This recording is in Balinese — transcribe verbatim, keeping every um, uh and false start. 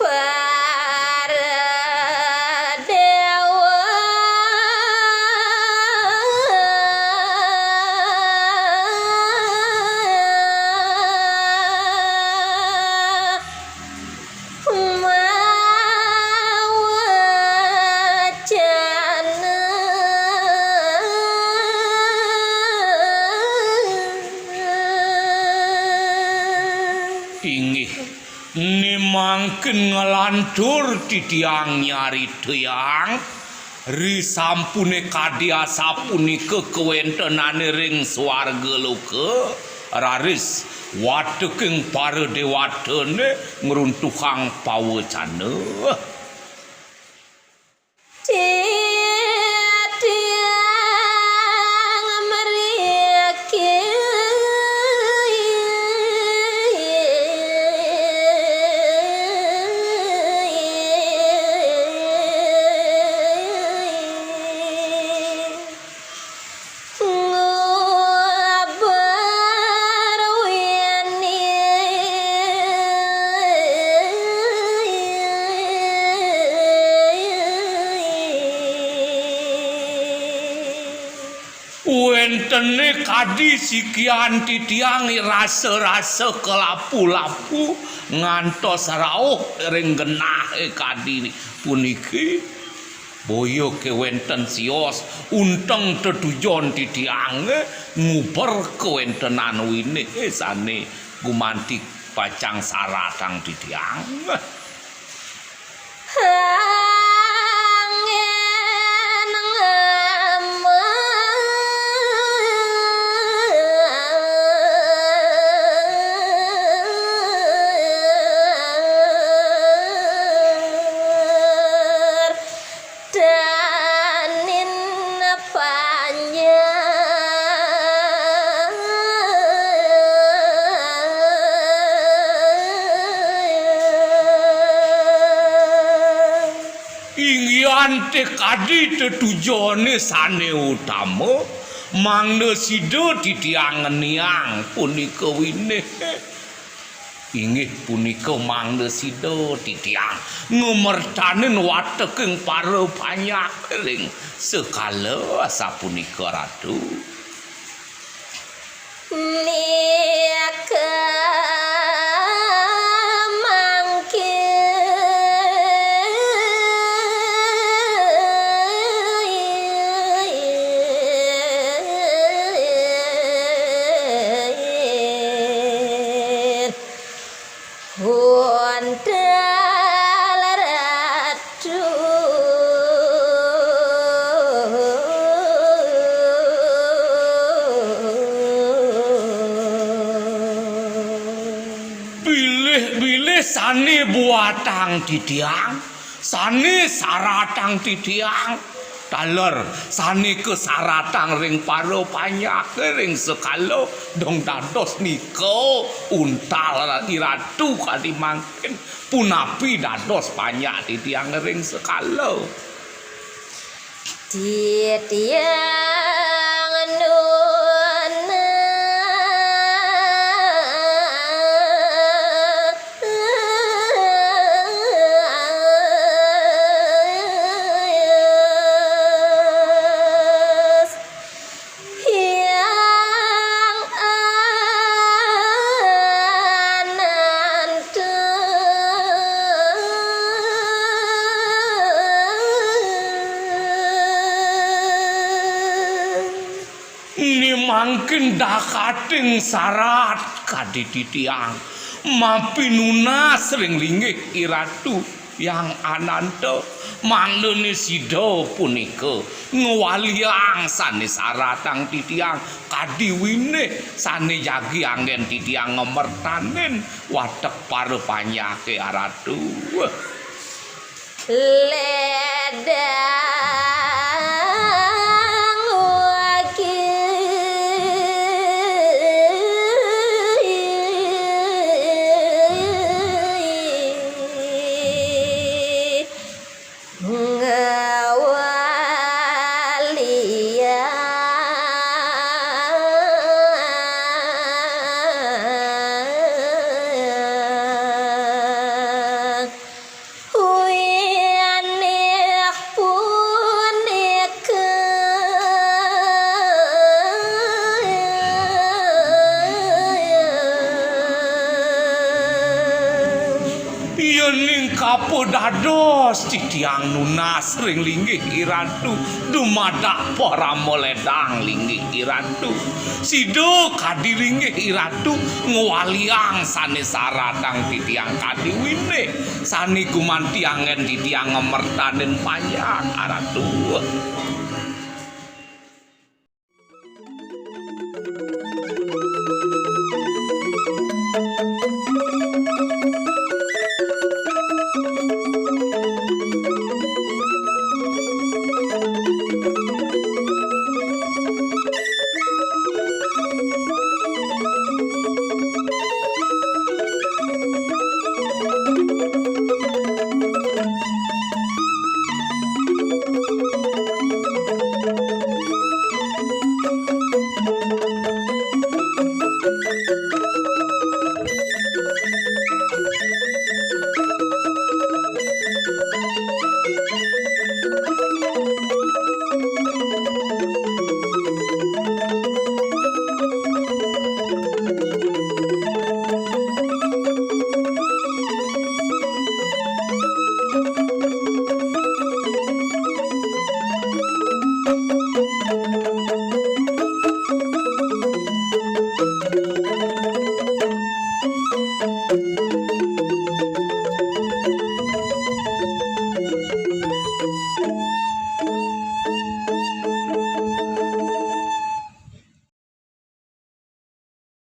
Para déwa mawacana. Inggih. Né mangkin nglantur titiang nyaritayang, risampuné kadi asapunika kawéntenané ring swarga loka, raris wateking para déwatané ngruntuhang pawacana. Titiang mriki ngubar wini. Wéntené kadi sikian titiang rasa-rasa kalapu-lapu ngantos rauh ring genahé kadi puniki. Boya kéwénten sios unteng tetujon titiangé nguber kawéntenan winih sané gumanti pacang saratang titiang. Angin ngamar. Danin panjang. Inggihan té kadi tetujoné sané utama, mangda sida titiang ngeniang punika winih. Inggih punika mangda sida titiang ngamertanin wateking para panjak ring sekala asapunika, Ratu. Nika mangkin. Untal Ratu. Bilih-bilih sané buatang titiang, sané saratang titiang. Taler sané kasaratang ring para panjaké ring sekala dong dados nika untal iratu kadi mangkin punapi dados panjak titiang ring sekala. Titiang nunas. Angkin dakating sarat kadi titiang mapinunas ring linggih Iratu Hyang Ananta, mangdane sida punika ngwaliang sane saratang titiang kadi winih sane jagi anggen titiang ngamertanin watek para panjake Aratu. Ledang wagi. Ngawaliang. Winih punika. Yening kapedados titiang nunas ring linggih Iratu, dumadak parama ledang linggih Iratu. Sida kadi linggih Iratu ngwaliang sane saratang titiang kadi winih sane gumanti anggen titiang ngamertanin panjak Aratu.